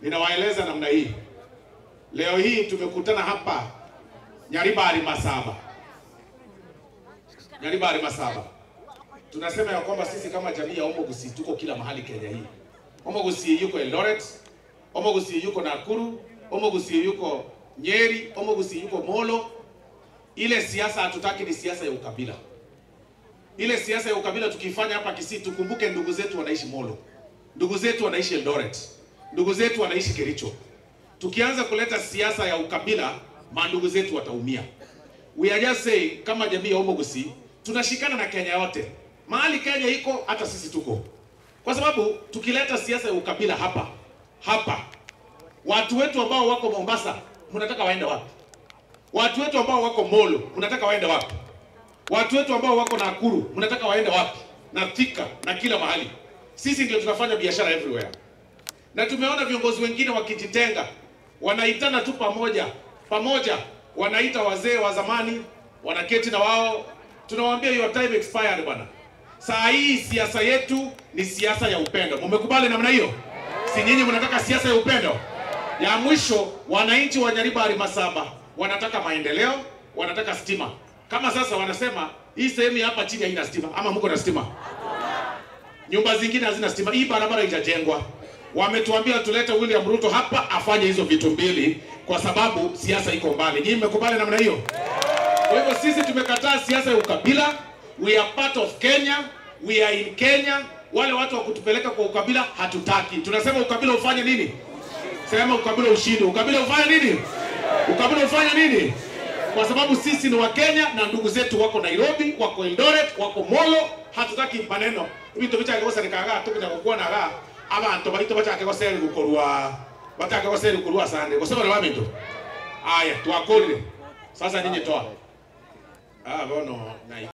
Ninawaeleza namna hii. Leo hii tumekutana hapa Nyaribari Masaba. Nyaribari Masaba. Tunasema ya kwamba sisi kama jamii ya Omogusii tuko kila mahali Kenya hii. Omogusii yuko Eldoret, Omogusii yuko Nakuru, Omogusii yuko Nyeri, Omogusii yuko Molo. Ile siasa hatutaki ni siasa ya ukabila. Ile siasa ya ukabila tukifanya hapa Kisii, tukumbuke ndugu zetu wanaishi Molo, ndugu zetu wanaishi Eldoret, ndugu zetu wanaishi Kericho. Tukianza kuleta siasa ya ukabila, mandugu zetu wataumia. We are just saying kama jamii ya Omogusii tunashikana na Kenya yote. Mahali Kenya iko hata sisi tuko. Kwa sababu tukileta siasa ya ukabila hapa hapa, watu wetu ambao wako Mombasa mnataka waende wapi? Watu wetu ambao wako Molo mnataka waende wapi? Watu wetu ambao wako Nakuru mnataka waende wapi? Na Thika na kila mahali. Sisi ndio tunafanya biashara everywhere. Na tumeona viongozi wengine wakijitenga, wanaitana tu pamoja pamoja, wanaita wazee wa zamani, wanaketi na wao, tunawaambia your time expired bwana. Saa hii siasa yetu ni siasa ya upendo. Mmekubali namna hiyo? Si nyinyi mnataka siasa ya upendo? Ya mwisho, wananchi wa Nyaribari Masaba wanataka maendeleo, wanataka stima. Kama sasa wanasema hii sehemu hapa chini haina stima, ama mko na stima? Nyumba zingine hazina stima, hii barabara haijajengwa. Wametuambia tulete William Ruto hapa afanye hizo vitu mbili kwa sababu siasa iko mbali. Nyinyi mmekubali namna hiyo? Kwa hivyo sisi tumekataa siasa ya ukabila. We are part of Kenya, we are in Kenya. Wale watu wa kutupeleka kwa ukabila hatutaki. Tunasema ukabila ufanye nini? Sema ukabila ushinde. Ukabila ufanye nini? Ukabila ufanye nini? Kwa sababu sisi ni wa Kenya na ndugu zetu wako Nairobi, wako Eldoret, wako Molo. Hatutaki maneno. Vitu bichake kosa nikaga tukuja kukuona ga abantu baito bachake koseri gukorwa. Bachake koseri gukorwa sande. Kwa sababu wamento. Aya, tuwakolile. Sasa ninyi toa. Ah, bono na